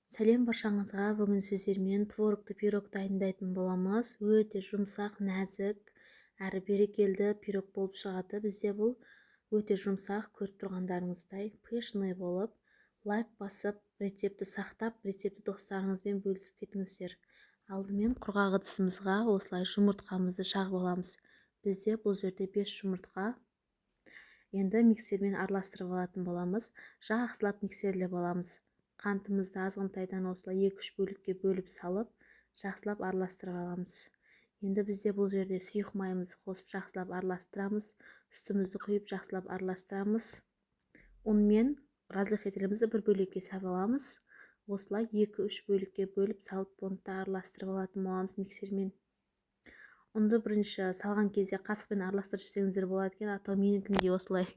Сәлем баршаңызға! Бүгін сіздермен творогты пирог дайындайтын боламыз. Өте жұмсақ, нәзік әрі берекелді пирог болып шығады. Бізде бұл өте жұмсақ, көріп тұрғандарыңыздай, пышный болып. Лайк басып, рецептті сақтап, рецептті достарыңызбен бөлісіп кетіңіздер. Алдымен құрғақ ыдысымызға осылай жұмыртқамызды шағып аламыз. Бізде бұл жерде 5 жұмыртқа. Енді миксермен араластырып алатын боламыз. Жақсылап миксерлеп аламыз. Қантымызды азғантайдан осылай 2-3 бөлікке бөліп салып, жақсылап араластырып аламыз. Енді бізде бұл жерде сұйық майымызды қосып, жақсылап араластырамыз. Сүтімізді құйып, жақсылап араластырамыз. Ұн мен разрыхлителімізді бір бөлекке сап аламыз. Осылай 2-3 бөлікке бөліп салып, бұны да араластырып алатын боламыз миксермен. Ұнды бірінші салған кезде қасықпен араластырып жесеңіздер болады екен, а то менікіндей осылай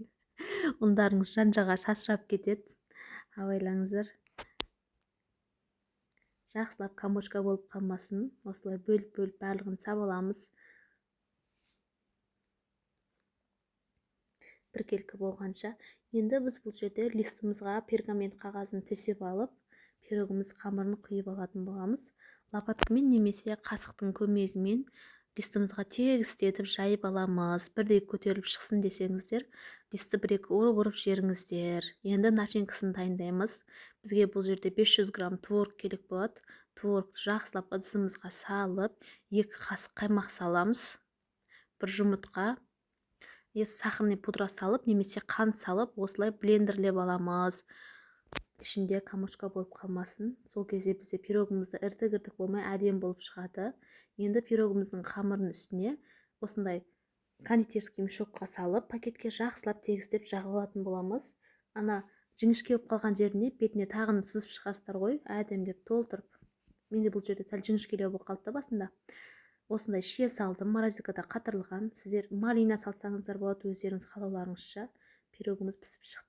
ұндарыңыз жан-жаға шашырап кетеді. Абайлаңыздар. Жақсылап комочка болып қалмасын, осылай бөліп-бөліп барлығын сап аламыз. Біркелкі болғанша. Енді біз бұл жерде листімізға пергамент қағазын төсеп алып, пирогымыз қамырын құйып алатын боламыз. Лопаткамен немесе қасықтың көмегімен листімізға тегістетіп жайып аламыз. Бірдей көтеріліп шықсын десеңіздер, листті бір-екі ұрып-ұрып жіберіңіздер. Енді начинкасын дайындаймыз. Бізге бұл жерде 500 грамм творог керек болады. Творогты жақсылап ыдысымызға салып, 2 қасық қаймақ саламыз. Бір жұмыртқа, сахарный пудра салып, немесе қант салып, осылай блендерлеп аламыз. Ішінде комочка болып қалмасын. Сол кезде бізде пирогымызда іртік-іртік болмай, әдемі болып шығады. Енді пирогымыздың қамырының үстіне осындай кондитерский мешокқа салып, пакетке жақсылап тегістеп жағып алатын боламыз. Ана жіңішке болып қалған жеріне, бетіне тағын сызып шығасыздар ғой, әдемілеп толтырып. Менде бұл жерде сәл жіңішкелеу болып қалды да басында. Осындай шие салдым, морозилкада қатырылған. Сіздер малина салсаңыздар болады, өздеріңіз қалауларыңызша. Пирогымыз пісіп шықты.